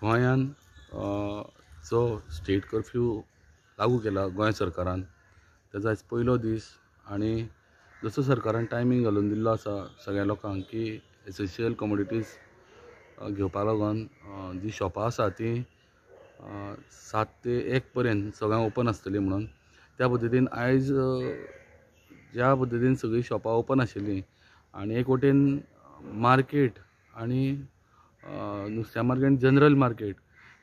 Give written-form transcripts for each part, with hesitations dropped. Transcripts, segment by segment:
गोंयान जो state curfew लागू केला गोंय सरकारान तेजो आयज पयलो दीस आनी जसो सरकारान टायमींग घालून दिल्लो आसा सगळ्या लोकांक की एसेंशियल कमोडिटीज घेवपा लागून जी शॉपां आसा ती 7 ते 1 पर्यंत सगळ्यांक ओपन आसतली म्हणून त्या पद्दतीन आयज ज्या पद्दतीन सगळीं शॉपां ओपन आशिल्लीं आनी एक वटेन मार्केट आनी नुस्त्या मार्केट जनरल मार्केट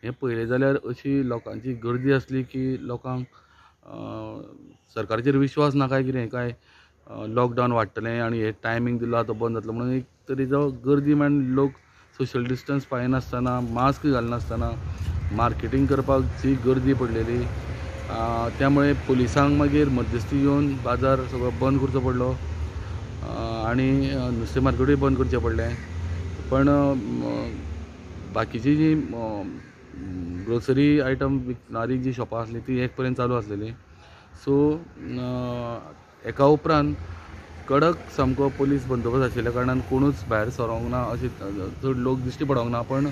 हें पळयलें जाल्यार अशी लोकांची गर्दी आसली की लोकांक सरकाराचेर विश्वास ना काय कितें काय लॉकडावन वाडटलें आनी हे टायमींग दिलो आतां बंद जातलो म्हणून एक तरेचो गर्दी म्हण लोक सोशल डिस्टन्स पाळिनासतना मास्क घालनासतना मार्केटींग करपाक जी गर्दी पडलेली त्यामुळे पुलिसांक मागीर मध्यस्थी येवन बाजार सगळो बंद करचो पडलो आनी नुस्तें मार्केटूय बंद करचें पडलें. पण बाकीची जी ग्रोसरी आयटम विकणारी जी शॉपां आसली ती 1 पर्यंत चालू आसलेली. सो एका उपरांत कडक सामको पोलीस बंदोबस्त आशिल्ल्या कारणान कोणूच भायर सरोंक ना, अशें चड लोक दिश्टी पडोंक ना. पण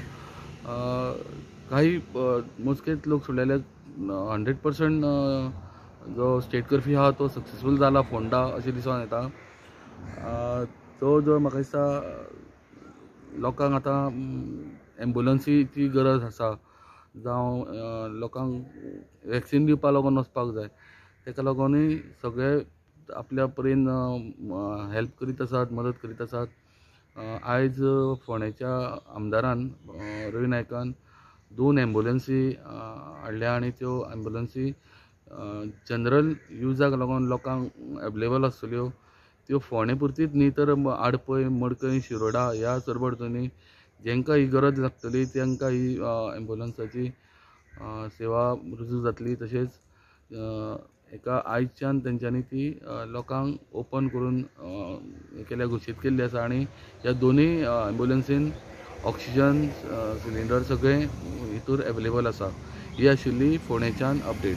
काही मोजकेच लोक सोडलेले 100% जो स्टेट कर्फ्यू आहा तो सक्सेसफूल जाला फोंडा अशें दिसून येता. तो जो म्हाका दिसता लोकांक आतां एम्बुलन्सीची गरज आसा जावं लोकांक वॅक्सिन दिवपा लागून वचपाक जाय, तेका लागूनय सगळे आपल्या परीन हेल्प करीत आसात, मदत करीत आसात. आयज फोंडेच्या आमदारान रवी नायकान 2 एम्बुलन्सी हाडल्या आनी त्यो एम्बुलन्सी जनरल युजाक लागून लोकांक एवेलेबल आसतल्यो. त्यो फोंडे पुरतीच न्ही तर आडपय, मडकय, शिरोडा ह्या सरभोंवतणी जेंकां ही गरज लागतली तांकां ही एम्बुलन्साची सेवा रुजू जातली. तशेंच एका आयच्यान तेंच्यांनी ती लोकांक ओपन करून केल्या, घोशीत केल्ली आसा आनी ह्या दोनूय एम्बुलन्सीन ऑक्सिजन सिलिंडर सगळें हितूर एवेलेबल आसा. ही आशिल्ली फोंडेच्यान अपडेट.